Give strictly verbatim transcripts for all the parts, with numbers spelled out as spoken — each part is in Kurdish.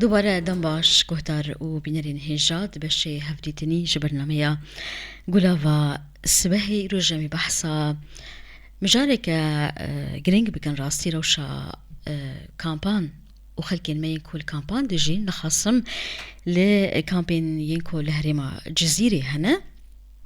Dubare dem baş, guhdar û bînerên hêja di beşê hevdîtinî ji bernameya Gulava Sibehê îro ji em ê behsa mijareke, e, girîng bikin rastî rewşa, e, kampan û xelkên me yên ku li kampan dijîn, nexasim li kampên yên ku li herêma Cizîrê hene.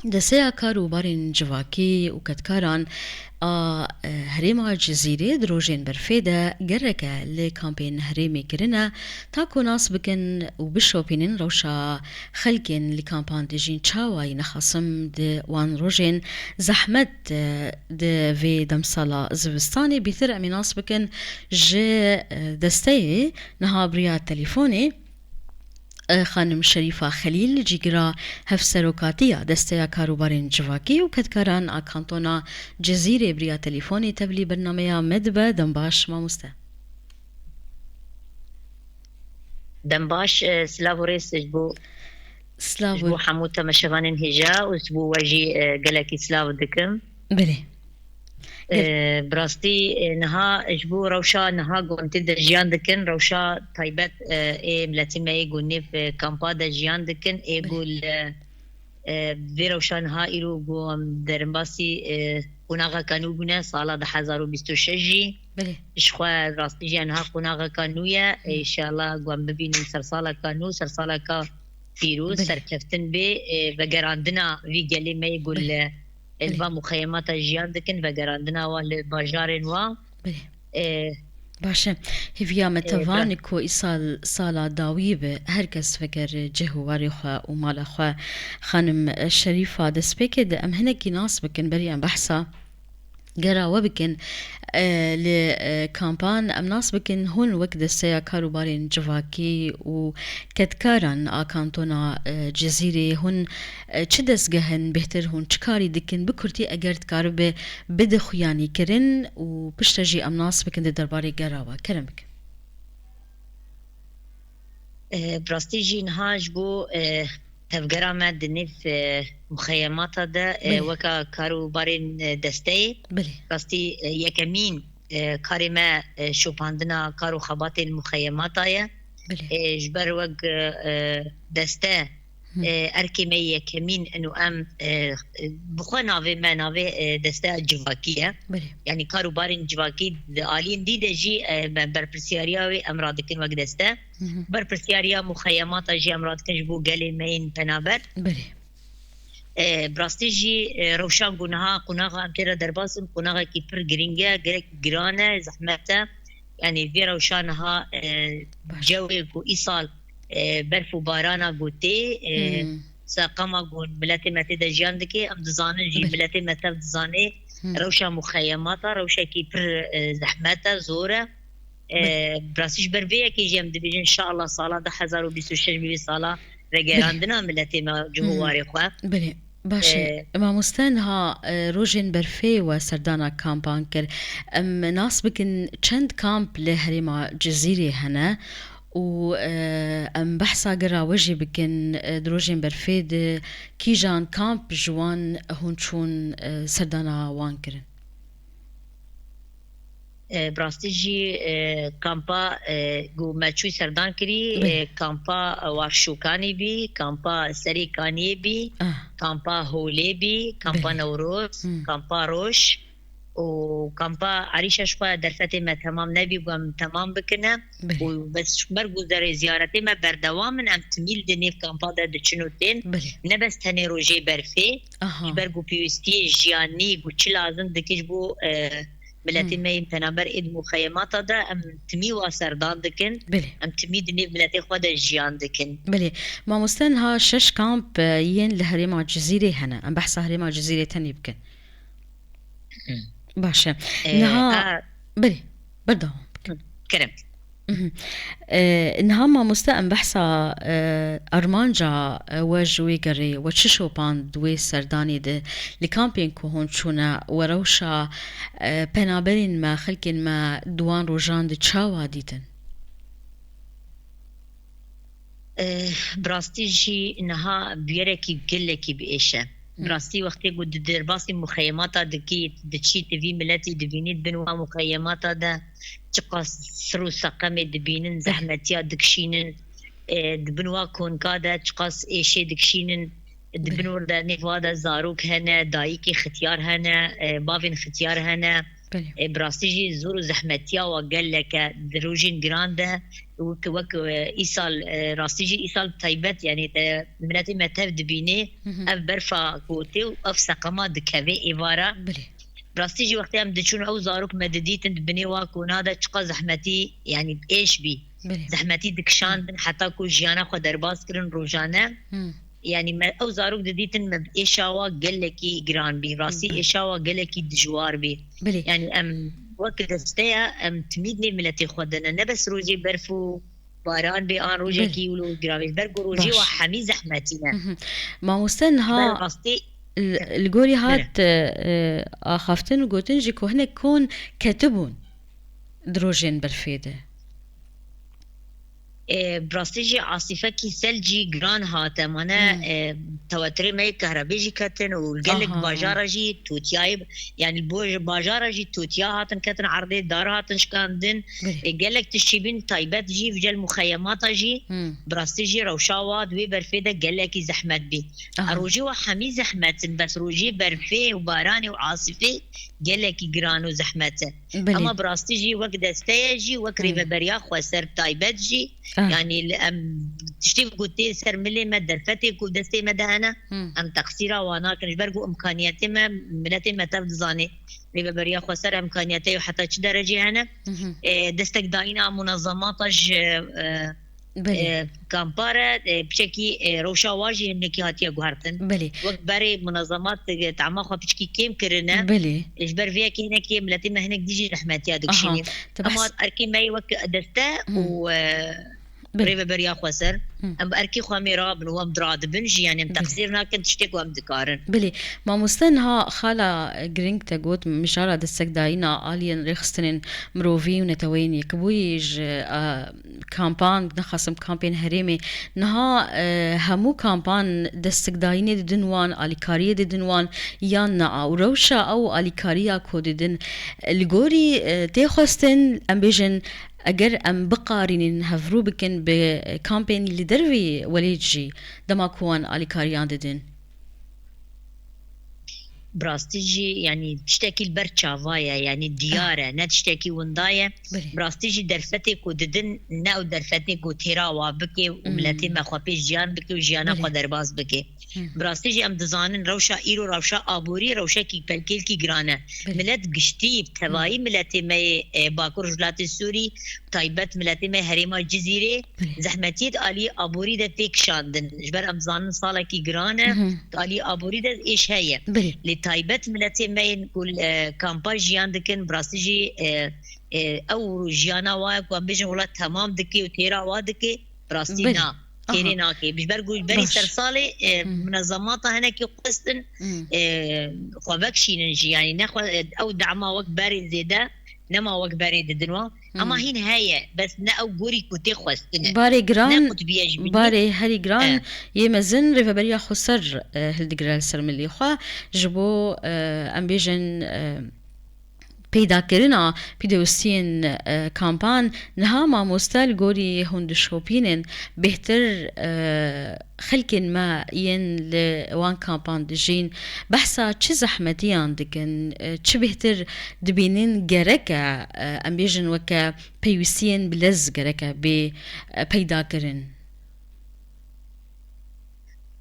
Desteya Kar û Barên Civakî û Kedkaran a, e, herêma Cizîrê di rojên berfê de gereke li kampên herêmê kirine, ta ku nas bikin û bişopînin rewşa xelkên li kampan dijîn çawa yî nexasim di wan rojên zehmet, e, di vê demsala zivistanê. Bîtir em ê nas bikin ji, e, desteyê niha bi riya telefonê. E, Xanim Şerîfa Xelîl, cîgira hevserokatiya Desteya Kar û Barên Civakî û Kedkaran a Kantona Cizîrê bi riya telefonê tevlî bernameya me dibe. Dem baş, mamoste. Dem baş, e, silav û rêz ji bo, Silav ji û bo hemû temaşevanên hêja û ji bo we jî, e, gelekî silav dikim. Belê. Ee, bi rastî, e, niha ji bo rewşa niha ku em tê de jiyan dikin, rewşa taybet, e, ê miletê me yê ku nêv, e, kampa de jiyan dikin, ê ku li, e, vê rewşa niha îro ku em derimbasî, e, qonaxeka nû bûne, sala du hezar û bîst û şeş jî. Belê. Ji xwe rastî jî niha qonaxeka nû ye. Hı. Înşallah ku em bibînin sersaleka nû, sersaleka pîroz, Belê. serkeftin bê, e, vegerandina vî gelê me yê ku Belê. li, e, li Belê. va muxeyemata jiyan dikin, vegerandina wan li bajarên wan. Belê. E, Baş e. Hêviya me e, tevan bira- ku îsal sala dawî be, her kes veger cih û warê xwe û mala xwe. Xanim Şerîfa, destpêkê de em hinekî nas bikin, berî em behsa gera we bikin, e, li, e, kampan em nas bikin, hûn wek Desteya Kar û Barên Civakî û Kedkaran a Kantona, e, Cizîrê, hûn, e, çi dezgeh in, bêhtir hûn çi karî dikin? Bi kurtî eger dikaribe bide xuyanî kirin û piştre jî em nas bikin di derbarê gera we. Kerem bikin. E, bi rastî jî niha ji bo, e, tevgera me di nêv, e, muxeyemata de, e, Belê. weka kar û barên, e, desteyê. Belê. Rastî, e, yekemîn, e, karê me, e, şopandina kar û xebatên muxeyemata ye. Belê. E, ji ber wek, e, deste, Hı. e, erkê me yekemîn in û em, e, bi xwe navê me, navê, e, desteya civakî ye. Belê. Yanî kar û barên civakî di aliyên dî de jî, e, me berpirsiyariya wê em radikin wek deste. Hı hı. Berpirsiyariya muxeyemata jî em radikin ji bo gelê me yên penaber. Belê. E, bi rastî jî, e, rewşa ku niha qonaxa em tê de derbas in, qonaxekî pir girîng e, gelek giran e, zehmet e. Yanî vê rewşa niha, e, Baş. cewê ku îsal, e, berf û barana ku tê, e, Hmm. seqama ku miletê me tê de jiyan dike, em dizanin jî Belê. miletê me tev dizane, Hmm. rewşa muxeyemata, rewşekî pir, e, zehmet e, zor e. E, Belê. bi rastî ji ber vê yekê jî em dibêjin, inşallah sala du hezar û bîst û şeş bî sala vegerandina miletê me cih û Hmm. warê xwe. Belê. Baş e. Ee, Mamoste, niha, e, rojên berfê we serdana kampan kir. Em nas bikin çend kamp li herêma Cizîrê hene û, e, em behsa gera we jî bikin, e, di rojên berfê de kîjan kamp ji wan hûn çûn, e, serdana wan kirin? E, bi rastî jî, e, kampa, e, ku me çû serdan kirî, Belê. e, kampa Warşûkanî bî, kampa Serê Kaniyê bî, Ah. kampa Holê bî, kampa Belê. Newroz, Hmm. kampa Roj û kampa Erîşa ji xwe derfetê me temam nebî, ku em temam bikine. Belê. Û bes ji ber ku zerê ziyaretê me berdewam in, em timî li di nêv kampa de diçin û tên. Belê. Ne bes tenê rojê berfê, Aha. ji ber ku pêwîstiyê jiyanî ku çi lazim dike ji bo, e, miletê Hmm. me yên penaber ê di muxeyemata de em timî wa serdan dikin. Belê. Em timî di nêv miletê xwe de jiyan dikin. Belê. Mamoste, niha şeş kamp, e, yên li herêma Cizîrê hene. Em behsa herêma Cizîrê tenê bikin. Hmm. Baş e. E, Niha, a- belê. Berdewam bikin. Hı, kerem. Mhm. E, niha mamoste em behsa, e, armanca, e, we ji wê gerê, we çi şopand di wê serdanê de, li kampên ku hûn çûne, we rewşa, e, penaberên me, xelkên me di wan rojan de çawa dîtin? E, bi rastî jî niha bûyerekî gelekî bi êş e. Hı. Bi rastî wextê ku di derbasî muxeyemata dikî, diçî tu vî miletî dibînî, di bin wa muxeyemata de çiqas sir û seqemê dibînin, zehmetiya dikişînin, e, di bin wa konka de çiqas êşê dikişînin, di bin Belê. wir de nêva de zarok hene, dayikê xitiyar hene, e, bavên xitiyar hene. Belê. E, bi rastî jî zor û zehmetiya wa gelek e di rojên giran de, wek, wek, e, îsal, e, rastî jî îsal taybet, yanî te miletê me tev dibînê, Hı hı. ev berfa gotê û ev seqema dikeve êvara. Belê. Bi rastî jî wextê em diçûn ew zarok me didîtin di binê wa kona de çiqas zehmetî, yanî êş bî. Belê. Zehmetî dikişandin heta ku jiyana xwe derbas kirin rojane. Hı. Yanî me ew zarok didîtin me êşa wa gelekî giran bî. Rastî Belê. êşa wa gelekî dijwar bî. Belê. Yanî em wek desteya em timîd nê miletê xwe de ne. Ne bes rojê berf û baran bê an rojekî Belê. wilo giran bê. Ji ber ku rojê Baş. wa hemî zehmetî ne. Hı hı. Mamoste niha Ber rastî li, li gorî Bere. hat, e, axaftin û gotin jî ku hinek kon ketibûn di rojên berfê de. E, bi rastî jî asîfekî sel jî giran hate. Mane, Hmm. e, tewatirê me yê kahrebê jî ketin û gelek Aha. bajara jî tûtiyayê, yanî bo-, bajara jî tûtiya hatin ketin erdê, dar hatin şikandin. Belê. E, gelek tiştî bîn taybet jî, vijel muxeyemata jî, Hmm. bi rastî jî rewşa wa di wê berfê de gelekî zehmet bî. Aha. E, rojê wa hemî zehmet in, bes rojê berfê û baranê û asîfê gelekî giran û zehmet e. Belê. Ema bi rastî jî wek desteye jî, wek Hmm. rêveberiya xweser taybet jî, Ah. yanî li em tiştê ku tê ser milê me, derfetê ku destê me de hene, Hmm. em teqsîra wan nakin. Ji ber ku imkaniyetê me, miletê me tev dizanê. Rêveberiya xweser imkaniyetê heta çi derecê hene? Hı hı. E, destekdayîna munezemata ji, e, Belê. e, kampa re, e, piçekî, e, rewşa wa jî hinekî hatiye guhertin. Belê. Wek berê munezemat, e, tahma xwe piçkî kêm kirine. Belê. E, ji ber vê yekê hinekî miletê me hinek dî jî zehmetiya dikişînî. Aha. Tu Ama behs- erkê me yê wek deste Hmm. û, e, Belê. rêveberiya xweser. Hmm. Em bi erkê xwe em ê rabin û em diradibin jî, yanî em Belê. teqsîr nakin tiştê ku em dikarin. Belê. Mamoste niha xala giring te got, mijara destekdayîna aliyên rêxistinên mirovî û Neteweyên Yekbûyî ji, e, kampan, nexasim kampên herêmê. Niha, e, hemû kampan destekdayînê didin wan, alîkariyê didin wan yan na? Û rewşa ew alîkariya ku didin, li gorî, e, tê xwestin, em bêjin, eger em biqarînin hevrû bikin bi kampên li dervî welêt jî, dema ku wan alîkariyan didin? Bi rastî jî, yanî tiştekî li ber çava ye, yanî diyar e, ne tiştekî winda ye. Belê. Bi rastî jî derfetê ku didin, ne ew derfetê ku têra wa bike û Hmm. miletê me xwe pê jiyan bike û jiyana Belê. xwe derbas bike. Hmm. Bi rastî jî em dizanin rewşa îro, rewşa aborî, rewşekî pelkêlkî giran e. Belê. Milet giştî, bi tevayî Hmm. miletê me yê, e, Bakur Rojhilatê Sûrî, taybet miletê me herêma Cizîrê, Belê. zehmetiyê di alî aborî de tê kişandin. Ji ber em zanin salekî giran e, Hı hı. di alî aborî de êş heye. Belê. Lê taybet miletê me yên ku, e, kampa jiyan dikin, bi rastî jî, e, e, ew jiyana wa ye ku em bêjin wela temam dike û têra wa dike, bi rastî Belê. na. Aha. Têrê nake. Ji ber ku berî Baş. ser salê, e, Hmm. munezemata hinekî xwestin, Hmm. e, xwe vekişînin jî. Yanî ne xwe, e, ew dema wek berê zêde, nema wek berê didin wan. Hmm. Ema hîn heye, bes ne ew gorî ku tê xwestin e. Barê giran, Ne qutbiye ji binî. barê herî giran E. yê mezin Rêveberiya Xweser, e, hildigire li ser milê xwe. Ji bo, e, em bêjin, e, peydakirina pîdewistiyên, e, kampan, niha mamoste li gorî hûn dişopînin bêhtir, e, xelkên me yên li wan kampan dijîn behsa çi zehmetiyan dikin, e, çi bêhtir dibînin gerek e, e, em bêjin weke peywîstiyên bi lez gerek e bê, e, peydakirin?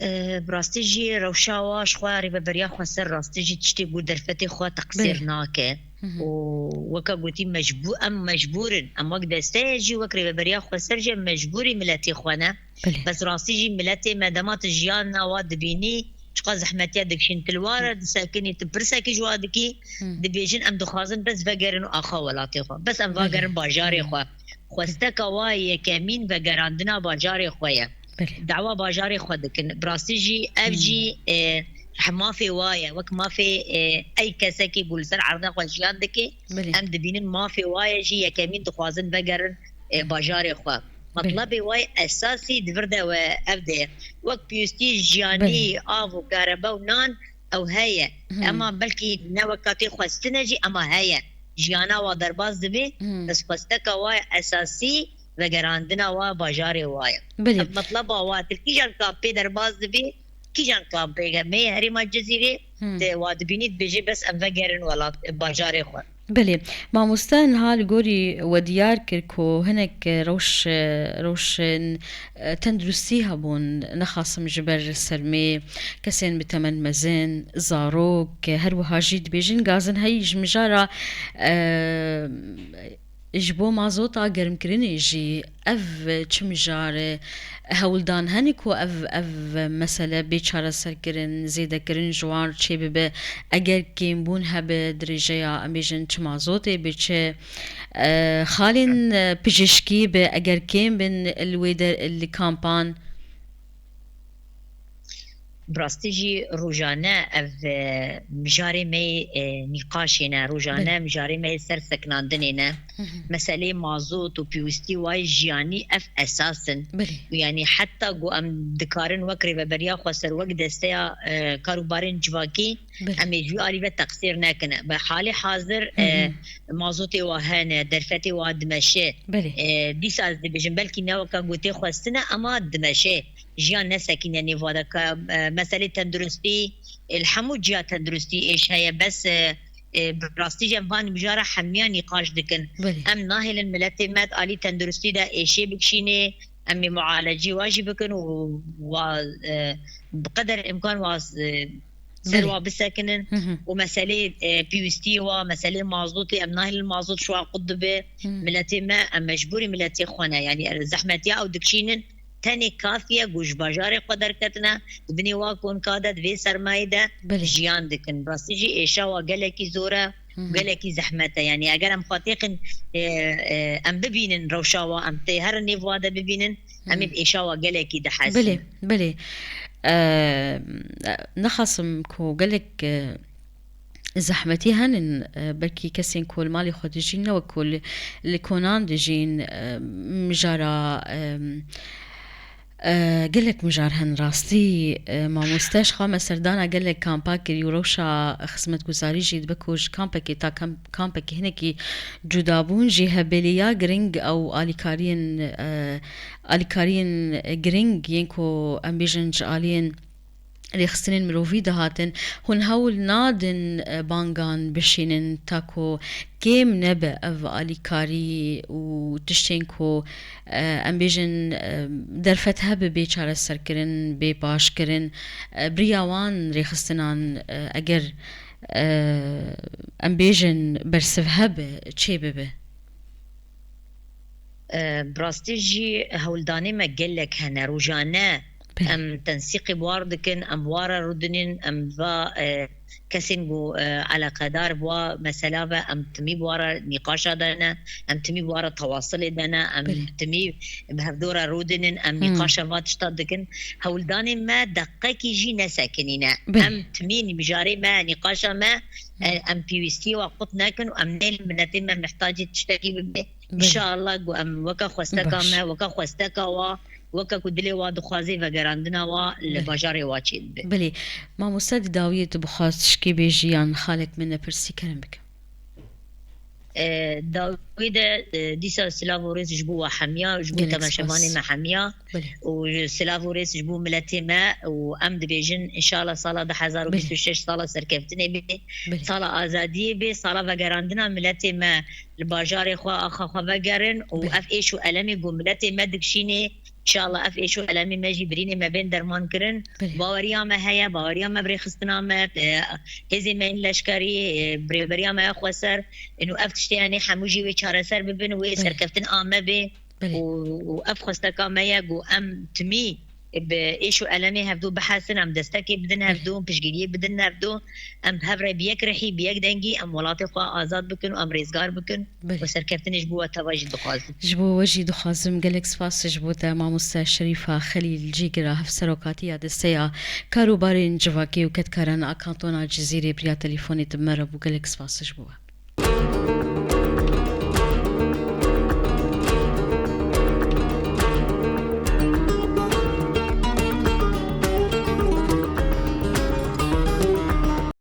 E, bi rastî jî rewşa wa ji xwe Rêveberiya Xweser rastî jî tiştê ku derfetê xwe teqsîr Belê. nake. Hı hı. Û weke gotî mecbû-, em mecbûr in. Em wek desteyê jî, wek Rêveberiya Xweser jî em mecbûrî miletê xwe ne. Belê. Bes rastî jî miletê me dema tu jiyana wa dibînî, çiqas zehmetiya dikişîn. Tu li wa re disekinî, tu pirsekî ji wa dikî, Hı. dibêjin em dixwazin bes vegerin û axa welatê xwe. Bes em Belê. vagerin bajarê Hı. xwe. Xwesteka wa yekemîn vegerandina bajarê xwe ye. Belê. Dawa bajarê xwe dikin. Bi rastî jî ev Hmm. jî, e, mafê wa ye. Wek mafê, e, ey kesekî ku li ser erda xwe jiyan dike, Belê. em dibînin mafê wa ye jî yekemîn dixwazin vegerin, e, bajarê xwe. Belê. Metlebê wa ye esasî di vir de we ev de ye. Wek piyûstî jiyanî, Belê. av û karebe û nan ew heye. Hmm. Ema belkî ne weka tê xwestine jî ema heye. jiyana wa derbas dibê, Hmm. bes xwesteka wa esasî vegerandina wa bajarê wa ye. Belê. Ev metleba wa, tu kîjan kampê derbas dibî, kîjan kampê me yê herêma Cizîrê, Hmm. te wa dibînî dibêjê bes em vegerin welat, bajarê xwe. Belê. Mamoste niha li gorî we diyar kir ku hinek rewş, rewşên, e, tenduristî hebûn, nexasim ji ber sermê, kesên bi temen mezin, zarok, her wiha jî dibêjin gazin heyî ji mijara, e, ji bo mazota germkirinê jî ev çi mijar e? Hewldan hene ku ev, ev mesele bê çareserkirin, zêdekirin ji wan çêbibe? Eger kêmbûn hebe dirêjeya, em bêjin, çi mazotê, bi çi, e, xalên, e, pijîşkî bi, eger kêm bin li wê de, li kampan? Bi rastî jî rojane ev, e, mijarê me yê, e, nîqaşê ne, rojane Belê. mijarê me yê ser sekinandinê ne. Hı hı. Meselê mazot û pêwîstî wa yê jiyanî ev esas in. Belê. Û yanî heta ku em dikarin wek rêveberiya xweser, wek desteya, e, karûbarên civakî, Belê. em ê ji wî alî ve teqsîr nekin. Bi halê hazir, Hı hı. e, mazotê wa hene, derfetê wa dimeşe. Belê. E, dîsa ez dibêjim, belkî ne weke ku tê xwestine, ama dimeşe. Jiyan nesekîne nêva de ka, e, meselê tenduristî, e, li hemû ciya tenduristî êş heye, bes, e, e, bi rastî jî em van mijara hemiya nîqaş dikin. Belê. Em nahêlin miletê me di alî tenduristî de êşê bikişînê, em ê mualecî wa jî bikin û wa, e, bi qeder îmkan wa, e, ser Belê. wa bisekinin Hı hı. û meselê, e, pêwîstiyê wa, meselê mazotê, em nahêlin mazot ji wan qut dibe. Hı. Miletê me, em mecbûrî miletê xwe ne. Yanî, e, zehmetiya ew dikişînin, tenê kafî ye ku ji bajarê xwe derketine, di binê wa konka de, di vê sermayê de Belê. jiyan dikin. Rastî jî êşa wa gelekî zor e, Hı hı. gelekî zehmet e. Yanî eger em xwe têxin, e, e, em bibînin rewşa wa, em tê her nêv wa de bibînin, em ê Hı. bi êşa wa gelekî dihesin. Belê, belê. E, nexasim ku gelek, e, zehmetî henin, e, belkî kesên ku li malê xwe dijîn, ne wek ku li, li konan dijîn, e, mijara, e, e, gelek mijar henin rastî, e, mamoste, ji xwe me serdana gelek kampa kirî û rewşa xizmetguzarî jî dibe ku ji kampekê ta kam-, kampekî hinekî cudabûn jî hebe, lê ya giring ew alîkariyên, e, alîkariyên giring yên ku em bêjin ji aliyên rêxistinên mirovî dihatin, hûn hewl nadin, e, bangan bişînin ta ku kêm nebe ev alîkarî û tiştên ku, e, em bêjin, e, derfet hebe bê çareserkirin, bê paşkirin, e, bi riya wan rêxistinan, e, eger, e, em bêjin bersiv hebe, çê bibe? E, bi rastî jî hewldanê me gelek hene. Rojane Belê. em tensîqê bi war dikin, em bi war re rûdinin, em va, e, kesên ku, e, eleqedar bi wa mesela ve, em timî bi war re nîqaşa de ne, em timî bi war re tewasilê de ne, em Belê. timî bi hevdû re rûdinin, em Hmm. nîqaşa va tişta dikin. Hewldanê me deqekî jî nesekinîne. Belê. Em timî mijarê me, nîqaşa me, Hmm. e, em pêwîstiyê wa qut nekin û em nêlin miletê me mihtacî tiştekî bibe. Belê. Înşallah ku em weke xwesteka Baş. me, weke xwesteka wa, weke ku dilê wa dixwazê vegerandina wa li Belê. bajarê wa çêdibe. Belê. Mamoste, di dawiyê tu bixwaz tişkî bêjî yan xalek min nepirsî, kerem bike. E, dawî de, e, dîsa silav û rêz ji bo we hemiya, ji bo Gelek temaşevanê spas. me hemiya Belê. û silav û rêz ji bo miletê me û em dibêjin, înşallah sala du hezar û bîst û şeş Belê. sala serkeftinê bê, Belê. sala azadiyê bê, sala vegerandina miletê me li bajarê xwe, axa xwe vegerin û Belê. ev êş û elemê ku miletê me dikşînê, înşallah ev êş û elemê me jî birînê me bên derman kirin. Belê. Baweriya me heye, baweriya me bi rêxistina me, e, hêzên me yên leşkerî, e, bi rêveberiya me ya xweser, û ev tiştê hene hemû jî wê çareser bibin, wê Belê. serkeftin a me bê. Belê. Û, û ev xwesteka me ye ku em timî bi êş û elemê hevdû bihesin, em destekê bidin Belê. hevdû, piştgiriyê bidin hevdû, em bi hev re bi yek rihî, bi yek dengî em welatê xwe azad bikin û em rêzgar bikin Belê. û serkeftinê ji bo we teva jî dixwazin. Ji bo we jî dixwazim, gelek spas ji bo te mamoste Şerîfa Xelîl Cîgira, hevserokatiya desteya karûbarên civakê û kedkaran a kantona Cizîrê bi riya telefonê tu bi me re bû. Gelek spas ji bo we.